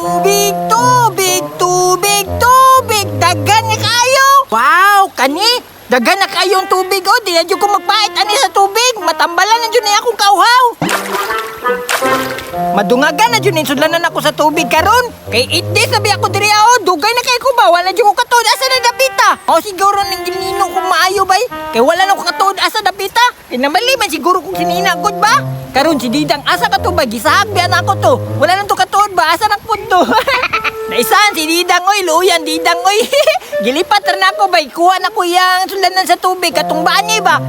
Tubig, tubig, tubig, tubig. Daghan na kayo. Wow, kani. Daghan na kayo ang tubig. Oh, di na jud ko magpait ani sa tubig. Matambalan na jud ni akong kauhaw. Madungagan na jud ning sudlanan ako sa tubig karon. Kay 8 days na biya ako diri oh. Dugay na kay ko ba? Wala jud ko katuod asa na dapita. O siguro ning ginino ko maayo bay. Kay wala na ko katuod asa dapita. Kinamali man siguro kung sinina gud ba? Karon si Didang asa ka to ba? Gisahag biya na ako to. Wala nang to katuod ba? Asa nang punto? Naisahan si Didang oy, luyan Didang oy. Gilipat ra na ako bay, kuha na ko yang sudlanan sa tubig katong bani ba.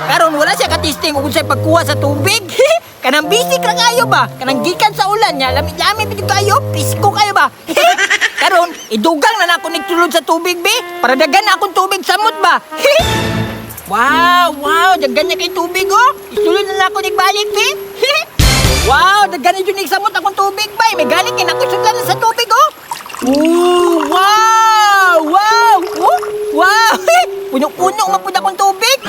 Karon wala siya katisting ug unsay pagkuha sa tubig. Kanang bisik ra kayo ba? Kanang gikan sa ulan niya, lamit-lamit bitaw kayo, pisko kayo ba? Karon, idugang na nako nigtulod sa tubig be, para daghan na akong tubig samot ba? Wow, wow, daghan na kay tubig oh. Isulod na nako nigbalik be. Wow, daghan na jud samot akong tubig bay. May galing kay nako sudlan sa tubig oh. Ooh, wow, wow, oh, wow. Puno-puno man pud akong tubig.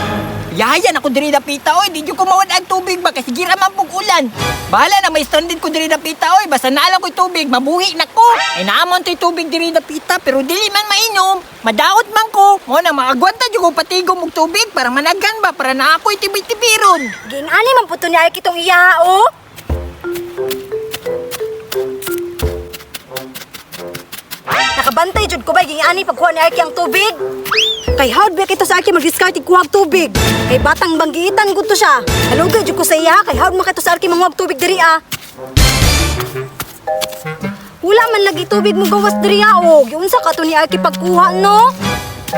Yayan ako diri dapita oy, di jud ko mawad ang tubig ba kasi gira man pug ulan. Bahala na may stranded ko diri dapita oy, basta naa lang ko'y tubig, mabuhi na ko. Ay naamon to'y tubig diri dapita pero dili man mainom, madaot man ko. Mo na maagwanta jud ko patigom og tubig para managan ba para naa ako'y tibi-tibiron. Ginani man po to ni Arky tong iya, oh. Nakabantay jud ko ba gingani pagkuha ni Arky ang tubig? Kay how'd ba kito sa Arky mag-discard kuha og tubig? Kay batang banggiitan gud to siya. Halugay jud ko sa iya kay how'd man kito sa Arky manguha og tubig diri ah. Wala man lagi tubig mo gawas diri ah, oh. Giunsa ka to ni Arky pagkuha no?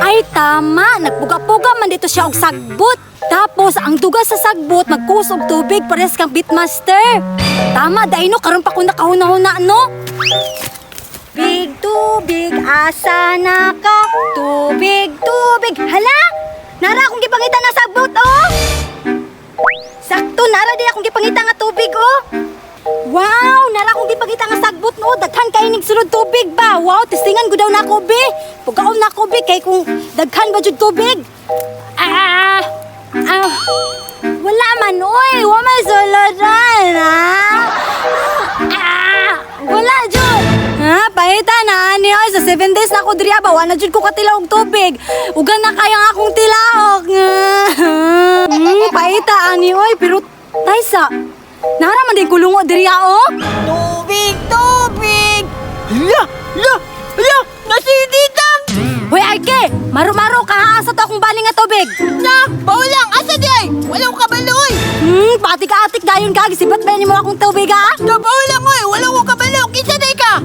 Ay tama, nagpuga-puga man dito siya og sagbot. Tapos ang duga sa sagbot magkus og tubig parehas kang beatmaster. Tama dai no karon pa ko nakahuna-huna no. Big tubig, asa na ka? Tubig, tubig. Hala! Nara akong gipangita na sagbot, oh! Sakto, nara di akong gipangita nga tubig, oh! Wow! Nara akong gipangita nga sagbot, no? Daghan kay ning sulod tubig ba? Wow, testingan ko daw na ako, be. Pugaon na ako, be, kay kung daghan ba jud tubig? Ah! Ah! Wala man, oy! Wa may suludan, ah! Ah! Wala jud! Ha, pahita na ani oy sa 7 days na ako diri ba wala jud ko katilaw og tubig. Ugan na kaya ang akong tilaok. Pahita ani oy pero taysa. Nara man din kulungo diri oh. Tubig, tubig. Hala, hala, hala, nasididang. Hoy Arke, maru-maro ka ha asa to akong bali nga tubig. Na, bawlang asa di ay. Wala ko kabalo oy. Pati ka atik dayon ka gisibat ba nimo akong tubig ha? Na, bawlang oy, wala ko kabalo. Kinsa day ka?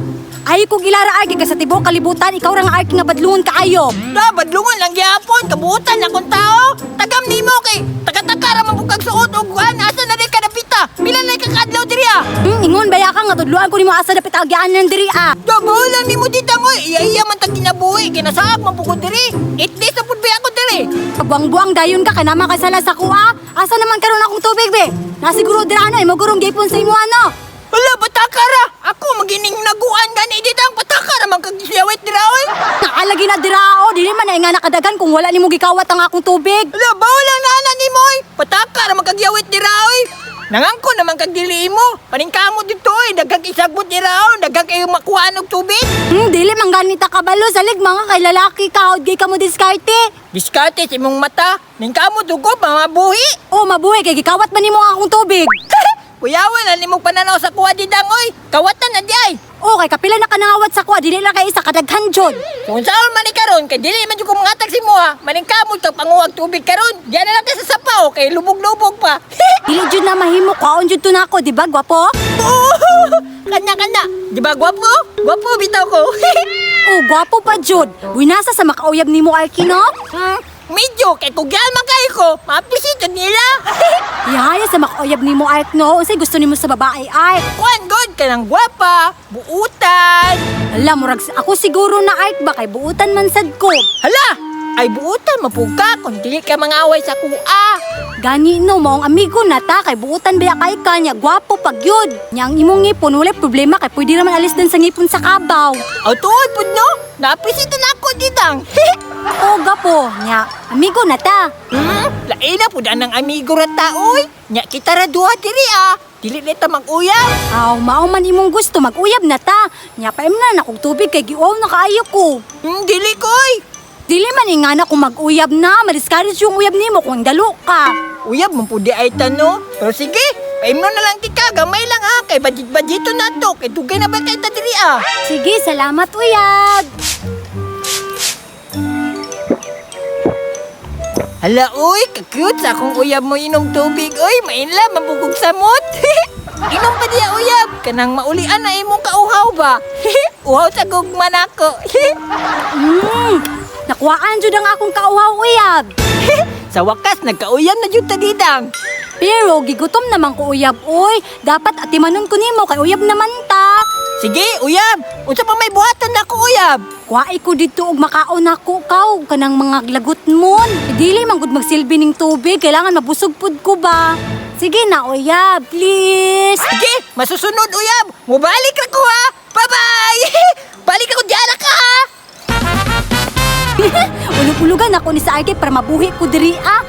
Ay kog ilara Arke kay sa tibuok kalibutan ikaw ra nga Arke nga badlungon kaayo. Na, badlungon lang gihapon, kabuutan akong tao. Tagam nimo kay taga-taka ra man bukag suot og kuan, asa na di ka napita? Pila na ka kaadlaw diri ah? Ingon baya ka nga tudluan ko nimo asa dapit agyaan diri ah. Da, bawlang nimo ditang oy. Iya-iya man tag kinabuhi, kinasaak man pud ko diri. 8 days na pud ba ako diri. Buang-buang dayon ka kanama ka sala sa kuha. Asa naman karon akong tubig be? Nasiguro dira ano, imo gurong gipon sa imo ano. Hala, pataka ra. Ako magining naguan gani ditang pataka ra man kag siyawit dira oy. Naalagi na dira o, dili man na nga nakadagan kung wala nimo gikawat ang akong tubig. Hala, bawlang na ana nimo oy. Pataka ra man kag yawit dira oy. Nangangko naman kag dili mo. Paningkamot dito oy, daghang isagbot dira oy, daghang kayo makuhaan og tubig. Dili man ganita kabalo salig mga kay lalaki ka gay ka mo diskarte. Diskarte sa imong mata. Ningkamot dugo mamabuhi. O mabuhi kay gikawat man nimo ang akong tubig. Kuyawan na nimong pananaw sa kuha didang oy. Kawatan na di ay. O kay kapila na ka nangawat sa kuha dili lang kay isa kadaghan jud. Kung saan man ni karon kay dili man jud ko mangatag si moha, maningkamot kag panguwag tubig karon. Diyan na lang ka sa sapaw kay lubog-lubog pa. Dili jud na mahimo kwaon jud to nako, di ba gwapo? Kanya kanya. Di ba gwapo? Gwapo bitaw ko. O gwapo pa jud. Buinasa sa makauyab nimo Arki no? Medyo kay kugyal man kayo ko, ma-appreciate jud nila. Yaya sa makauyab nimo Ark no. Unsay gusto nimo sa babae Ark? Kuan god kanang gwapa, buutan. Ala, murag ako siguro na Ark ba kay buutan man sad ko. Hala, ay buutan mapuga kung dili ka mangaway sa kuha. Gani no, maong amigo na ta kay buutan ba kay kanya gwapo pag yun. Nya ang imong ngipon wala problema kay pwede raman alis din sa ngipon sa kabaw. Aw tuod pud no. Na-appreciate na ako didang. O gapo, nya, amigo na ta. Lain na pud anang amigo ra ta oy. Nya kita ra duha diri ah. Dili na ta mag-uyab. Aw, mao man imong gusto mag-uyab na ta. Nya paim na nakog tubig kay giuaw na kaayo ko. Dili koy. Dili man ingana kung mag-uyab na, madiscourage yung uyab nimo kung dalo ka. Uyab man pud di ay tano. Pero sige, paimno na lang tika, gamay lang ha kay budget-budgeto na to. Kay dugay na ba kay ta diri ah. Sige, salamat uyab. Hala oy, ka-cute sa akong uyab mo inom tubig oy, mainla mabugog samot. Inom pa diya uyab, kanang maulian na imong kauhaw ba. Uhaw sa gugma nako. Nakuhaan jud ang akong kauhaw uyab. Sa wakas nagkauyab na jud ta didang. Pero gigutom naman ko uyab oy. Dapat atimanon ko nimo kay uyab naman ta. Sige, uyab, unsa pa may buhatan nako uyab? Kuwae ko didto og makaon nako kaw kanang mga lagot mon. Dili man gud magsilbi ning tubig, kailangan mabusog pud ko ba. Sige na uyab, please. Sige, masusunod uyab. Mubalik ra ko ha. Bye-bye. Balik ako diyan ka ha. Ulog-ulugan ako ni sa Arke para mabuhi ko diri ah.